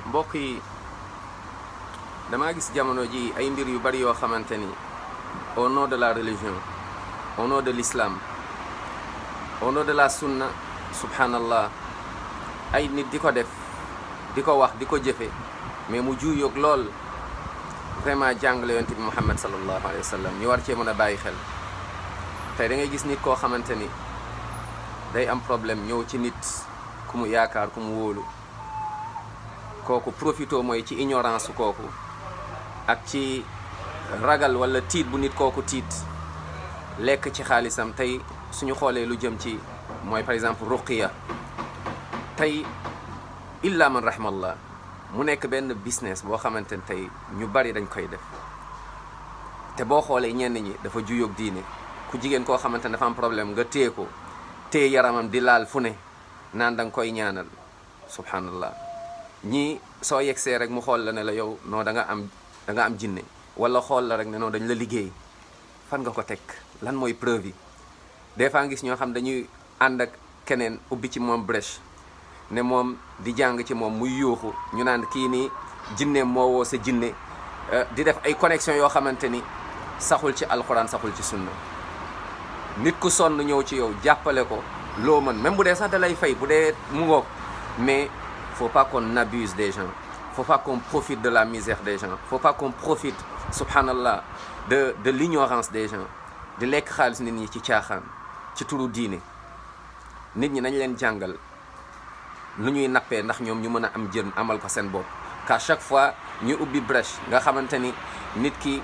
mbokk yi damaa gis jamono ji ay mbir yu bari yoo xamante ni au nom de la religion, au nom de l'islam, au nom de la sunna, subhanallah, ay nit di ko def, di ko wax, di ko jëfe, mais mu juuyoog lool vraiment jàngale yonent bi Muhammad sallallahu alayhi wa sallam ñu war cee mën a bàyyi xel. tey da ngay gis nit koo xamante ni day am problème ñëw ci nit ku mu yaakaar ku mu wóolu, kooku profito mooy ci ignorance kooku ak ci ragal wala tiit bu nit kooku tiit lekk ci xaalisam. tey suñu xoolee lu jëm ci mooy par exemple ruqiya, tey illa man rahmallah mu nekk benn business boo xamante ne tey ñu bari dañ koy def, te boo xoolee ñenn ñi dafa juyoog diine. ku jigéen koo xamante ne dafa am problème nga téye ko, téye yaramam di laal fu ne naan da nga koy ñaanal, subhanallah. ñii soo yegsee rek mu xool la ne la yow non da nga am jinne, wala xool la rek ne non dañ la liggéey. fan nga ko teg? lan mooy preuve yi? des fois gis ñoo xam dañuy ànd ak keneen ubbi ci moom brèche ne moom di jàng ci moom muy yuuxu, ñu naan kii nii jinne moo woo sa jinne, di def ay connexion yoo xamante ni saxul ci alxuraan, saxul ci sunna. nit ku sonn ñëw ci yow jàppale ko loo mën, même bu dee sax da lay fay, bu dee mu ngoog, mais faut pas qu'on abuse des gens, faut pas qu'on profite de la misère des gens, faut pas qu'on profite, subhanallah, de l'ignorance des gens, di lekk xaalis nit ñi ci caaxaan ci turu diine. nit ñi nañ leen jàngal nu ñuy nappee ndax ñoom ñu mën a am jën amal ko seen bopp, qu'à chaque fois ñu ubbi brèche nga xamante ni nit ki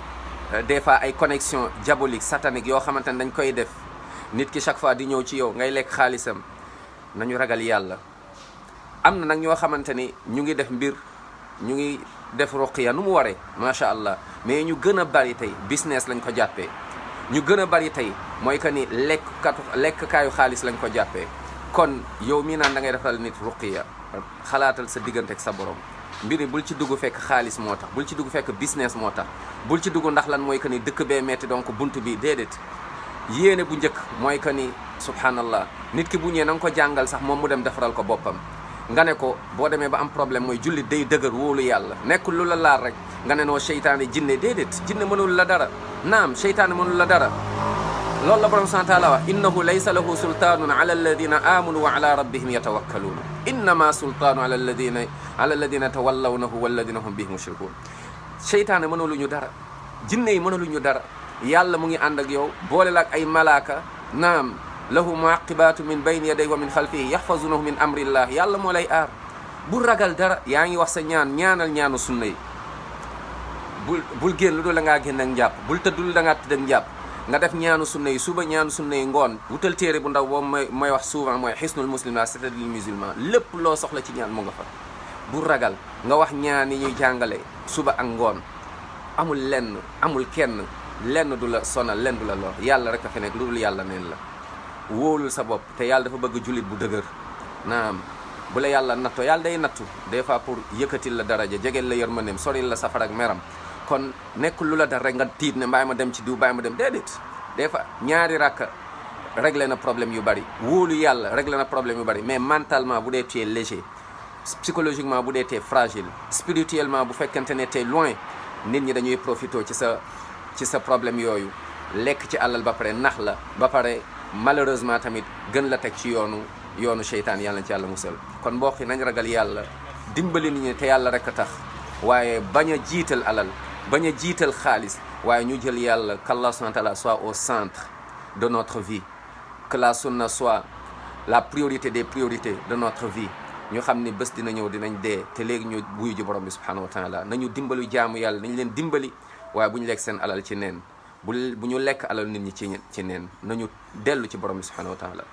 des fois ay connexion diabolique satanique yoo xamante ni dañ koy def, nit ki chaque fois di ñëw ci yow ngay lekk xaalisam. nañu ragal yàlla. am na nag ñoo xamante ni ñu ngi def mbir, ñu ngi def ruqiya nu mu waree macha allah, mais ñu gën a bari tey business lañ ko jàppee. ñu gën a bari tey mooy que ni lekkkaayu xaalis lañ ko jàppee. kon yow mii naan da ngay defal nit ruqiya, xalaatal sa diggante ak sa borom. mbiri bul ci dugg fekk xaalis moo tax, bul ci dugg fekk business moo tax, bul ci dugg ndax lan mooy que ni dëkk bee metti donc bunt bi déedéet. yéene bu njëkk mooy que ni subhanallah, nit ki bu ñëwee na nga ko jàngal sax moom mu dem defaral ko boppam. nga ne ko boo demee ba am problème mooy jullit day dëgër wóolu yàlla, nekkul lu la laal rek nga ne noo seytaane jinne, déedéet. jinne mënul la dara, naam seytaane mënul la dara. loolu la borom subhanahu wa taala wax, innahu laysa lahu sultaanun ala alladina amanu wa ala rabbihim yatawakkaluun, innama sultaanu ala alladina tawallawnahu walladina hum bihi mushrikun. seytaane mënuluñu dara, jinne yi mënuluñu dara. yàlla mu ngi ànd ak yow, boole la ak ay malaaka, naam lahu muaqibaatu min bayni yaday wa min xalfihi yaxfazunahu min amrillah. yàlla moo lay aar. bul ragal dara, yaa ngi wax sa ñaanal ñaanu sunna yi. bul génn lu dul da ngaa génn ak njàpp, bul tëdd lu da ngaa tëdd ak njàpp. nga def ñaanu sunna yi suba, ñaanu sunna yi ngoon. wutal téere bu ndaw boobu mooy wax souvent mooy xisnul muslim la c'est-à-dire musulman. lépp loo soxla ci ñaan mu nga fa. bul ragal nga wax ñaan yi ñuy jàngale suba ak ngoon. amul lenn, amul kenn, lenn du la sonal, lenn du la lor. yàlla rek a fi nekk, lu dul yàlla neen la. wóolul sa bopp, te yàlla dafa bëgg jullit bu dëgër. naam bu la yàlla nattoo, yàlla day nattu des fois pour yëkkatil la daraja, jegeel la yërmandeem, soril la safara ak meram. kon nekkul lu la dal rek nga tiit ne mbaay ma dem ci diw, mbaay ma dem, déedéet. des fois ñaari rakka réglé na problème yu bari, wóolu yàlla réglé na problème yu bari. mais mentalement bu dee tee léger, psychologiquement bu dee tee fragile, spirituellement bu fekkente ne tee loin, nit ñi dañuy profité ci sa problème yooyu, lekk ci alal ba pare nax la, ba pare malheureusement tamit gën la teg ci yoonu seytaan. yàlla na ci yàlla musal. kon mbokk yi nañ ragal yàlla, dimbali nit ñi te yàlla rek a tax, waaye bañ a jiital alal, bañ a jiital xaalis, waaye ñu jël yàlla, qu'Allah subhanahu wa ta'ala soit au centre de notre vie, que la sunna soit la priorité des priorités de notre vie. ñu xam ni bés dina ñëw, dinañ dee, te léegi ñu buyu ji borom bi subhanahu wa ta'ala. nañu dimbali jaamu yàlla, nañ leen dimbali, waaye bu ñu lekk seen alal ci neen, bu ñu lekk alal nit ñi ci neen. nañu dellu ci borom bi subhanahu wa ta'ala.